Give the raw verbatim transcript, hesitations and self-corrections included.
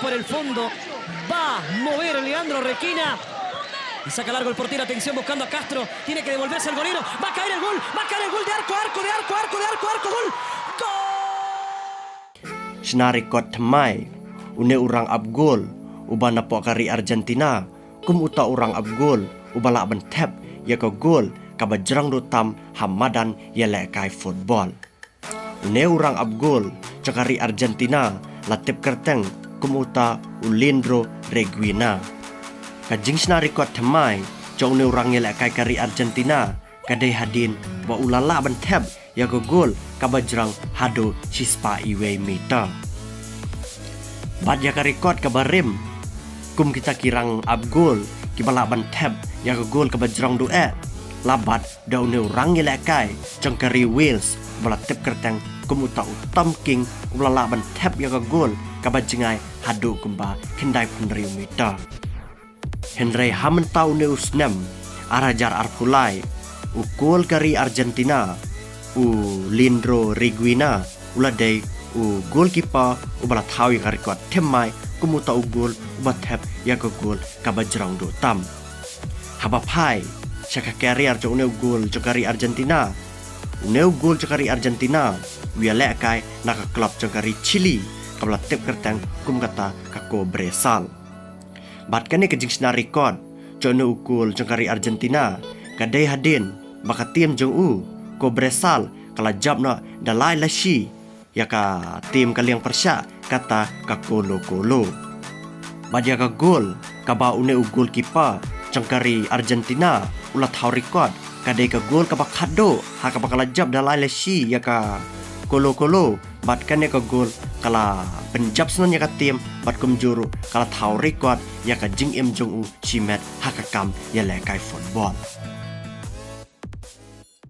Por el fondo va a mover Leandro Requina. Y saca largo el portero, atención buscando a Castro. Tiene que devolverse el golero. Va a caer el gol, va a caer el gol de arco, arco, de arco, arco, de arco, arco, arco, gol. Gol! Shna record thymmai une u rang ap gol uba napoh ka ri Argentina kum uta u rang ap gol uba lah ban thep ïa ka gol kaba jrong duh tam ha madan ïalehkai football. Une u rang ap gol jong ka ri Argentina la tip kyrteng kum uta u Leandro Reguilon. Ka jingshna record thymmai jong une u rang ïalehkai ka ri Argentina ka dei hadien ba u la lah ban thep ïa ka gol kaba jrong haduh shispah uwei meter. Bad ïa ka record kaba rim kum kita ki rang ap gol kiba lah ban thep ïa ka gol kaba jrong duh eh la bat da une u rang ïalehkai jong ka ri Wales ba la tip kyrteng kum uta u Tom King uba la lah ban thep ïa ka gol kaba jngai haduh kumba khyndai phew hynriew meter. Hynrei ha mynta une u snem ar hajar arphew lai u gol ka ri Argentina u Leandro Reguilon u la dei u goalkeeper uba la thaw ïa ka record thymmai kum uta u gol uba thep ïa ka gol kaba jrong duh tam. Haba phai sha ka career jong une u gol jong ka ri Argentina, une u gol jong ka ri Argentina u ïalehkai na ka club jong ka ri Chile kaba la tip kyrteng kum kata ka Cobresal. Bad kane ka jingshna record jong une u gol jong ka ri Argentina ka dei hadien ba ka team jong u Cobresal ka la jop noh da lai lashi ïa ka team ka liang pyrshah kata ka Colo Colo. Bad ïa ka gol kaba une u goalkeeper jong ka ri Argentina u la thaw record ka dei ka gol kaba khatduh ha kaba ka la jop da lai lashi ïa ka Colo Colo. Bad kane ka gol ka la pynjop snem ïa ka team bad kumjuh ruh ka la thaw record ïa ka jingim jong u shimet ha ka kam ïalehkai football.